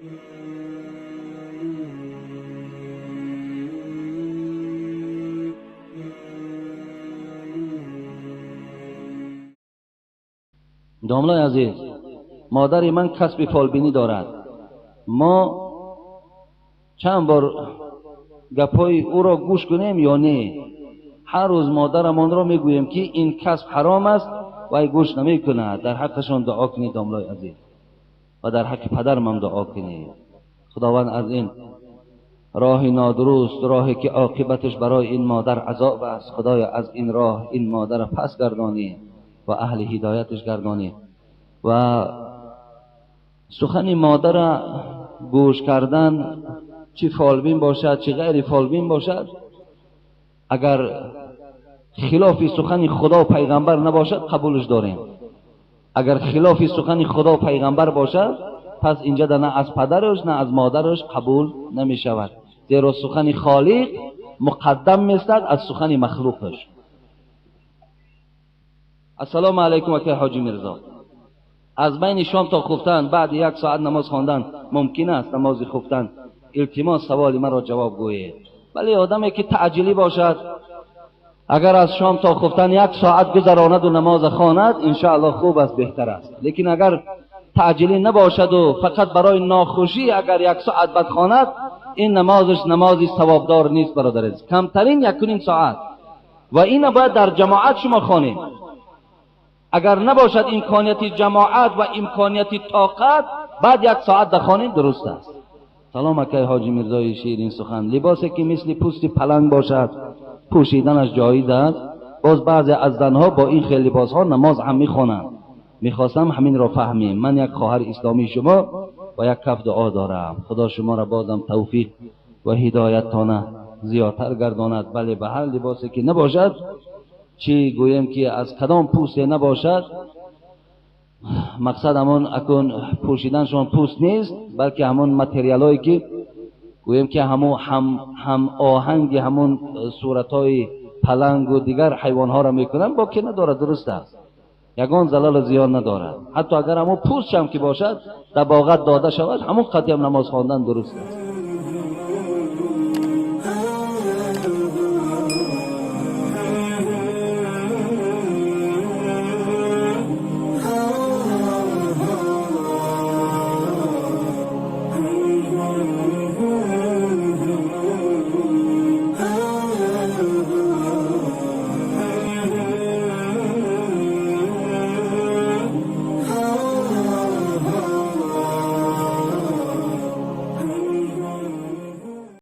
Домлای عزیز، مادر من کسب فالبینی دارد. ما چند بار گپای او را گوش کنیم یا نه؟ هر روز مادرمان را میگوییم که این کسب حرام است و ای گوش نمیکند. در حقشان دعا کنید داملای عزیز، و در حق پدرم هم دعا کنید. خداوند از این راه نادرست، راهی که عاقبتش برای این مادر عذاب است، خدایا از این راه این مادر پس گردانی و اهل هدایتش گردانی. و سخن مادر گوش کردن، چی فالبین باشد چی غیر فالبین باشد، اگر خلاف سخن خدا و پیغمبر نباشد قبولش داریم. اگر خلاف سخن خدا و پیغمبر باشد پس اینجا نه از پدرش نه از مادرش قبول نمی شود، زیرا سخن خالق مقدم میستد از سخن مخلوقش. السلام علیکم اکه حاجی میرزا. از بین شام تا خفتن بعد یک ساعت نماز خواندن ممکن است نماز خفتن؟ التماس سوال من را جواب گویید. ولی آدمی که تعجیلی باشد اگر از شام تا خفتن یک ساعت گذراند و نماز خواند انشاءالله خوب است، بهتر است. لیکن اگر تعجیلی نباشد و فقط برای ناخوشی اگر یک ساعت بد خواند، این نمازش نمازی ثوابدار نیست برادر عزیز. کمترین 1.5 ساعت، و این باید در جماعت شما خوانید. اگر نباشد امکانیت جماعت و امکانیت طاقت، بعد یک ساعت در خانه درست است. سلام اکای حاجی میرزای شیرین سخن. لباسی که مثل پوست پلنگ باشد پوشیدنش جایز است؟ باز بعضی از زنها با این خیلی لباسها نماز هم میخوانند. میخواستم همین را فهمیم. من یک خواهر اسلامی شما و یک کف دعا دارم. خدا شما را بازم توفیق و هدایت تانه زیادتر گرداند. بله، به هر لباسی که نباشد، چی گوییم که از کدام پوست نباشد، مقصد همون اکن پوشیدنشون پوست نیست، بلکه همون متریال هایی که گوییم که همون هم آهنگ همون صورت های پلنگ و دیگر حیوان ها را میکنن، با که نداره، درست است، یگان زلال زیان ندارد. حتی اگر همون پوست هم که باشد دباغت داده شود، همون قطعی هم نماز خواندن درست است.